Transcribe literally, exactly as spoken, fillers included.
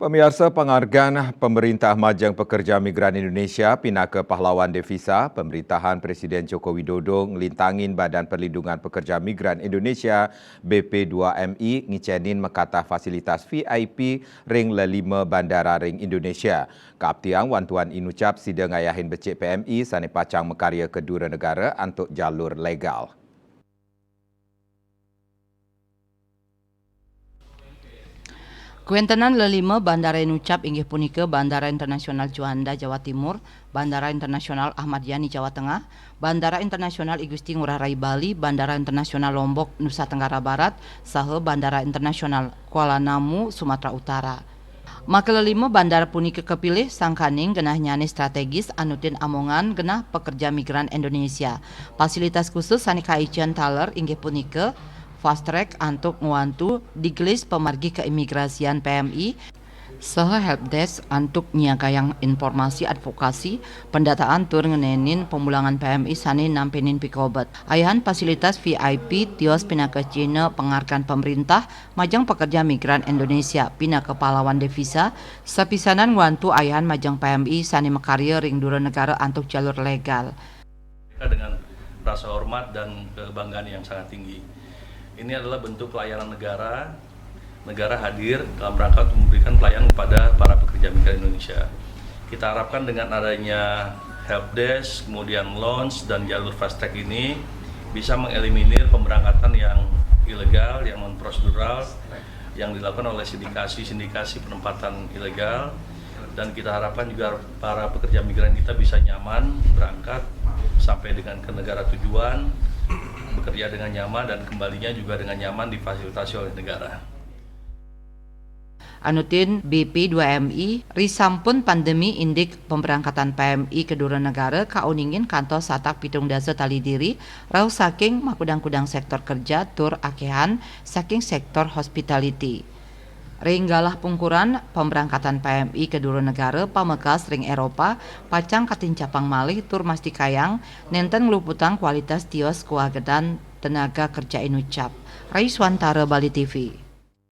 Pamiarsa, pangargan pemerintah majeng pekerja migran Indonesia pinaka pahlawan devisa. Pemerintahan Presiden Joko Widodo nglintangin Badan Perlindungan Pekerja Migran Indonesia, B P dua M I, ngicenin makatah fasilitas V I P ring lelima bandara ring Indonesia. Kaaptiang wantuan inucap sida ngayahin becik P M I sane pacang makarya ka dura negara antuk jalur legal. Kawentenan lelima bandara inucap inggih punika Bandara Internasional Juanda, Jawa Timur, Bandara Internasional Ahmad Yani, Jawa Tengah, Bandara Internasional I Gusti Ngurah Rai, Bali, Bandara Internasional Lombok, Nusa Tenggara Barat, saha Bandara Internasional Kuala Namu, Sumatera Utara. Maka lelima bandara punika kapilih sangkaning genahnyane strategis anutin amongan genah pekerja migran Indonesia. Fasilitas khusus sane kaicen taler inggih punika fast track antuk ngwantu digelis pamargi keimigrasian P M I, saha help desk antuk nyiagayang informasi advokasi, pendataan tur ngenenin pemulangan P M I sane nampenin pikobet. Ayahan fasilitas V I P tios pinaka cihna pangargan pemerintah majeng pekerja migran Indonesia pinaka pahlawan devisa, sapisanan ngwantu ayahan majeng P M I sane makarya ring dura negara antuk jalur legal. Dengan rasa hormat dan kebanggaan yang sangat tinggi. Ini adalah bentuk pelayanan negara. Negara hadir dalam rangka untuk memberikan pelayanan kepada para pekerja migran Indonesia. Kita harapkan dengan adanya help desk, kemudian lounge dan jalur fast track ini bisa mengeliminir pemberangkatan yang ilegal, yang non prosedural, yang dilakukan oleh sindikasi-sindikasi penempatan ilegal, dan kita harapkan juga para pekerja migran kita bisa nyaman berangkat sampai dengan ke negara tujuan, bekerja dengan nyaman, dan kembalinya juga dengan nyaman difasilitasi oleh negara. Anutin B P dua M I, risampun pandemi indik pemberangkatan P M I ke dura negara kauningin kantos satak pitung dasa tali diri, rauh saking makudang-kudang sektor kerja tur akehan saking sektor hospitality. Ring galah pungkuran, pemberangkatan P M I ke dura negara pamekas ring Eropa pacang katincapang malih tur mastikayang nenten ngluputang kualitas tios kawagedan tenaga kerja inucap. Rai Swantara, Bali T V.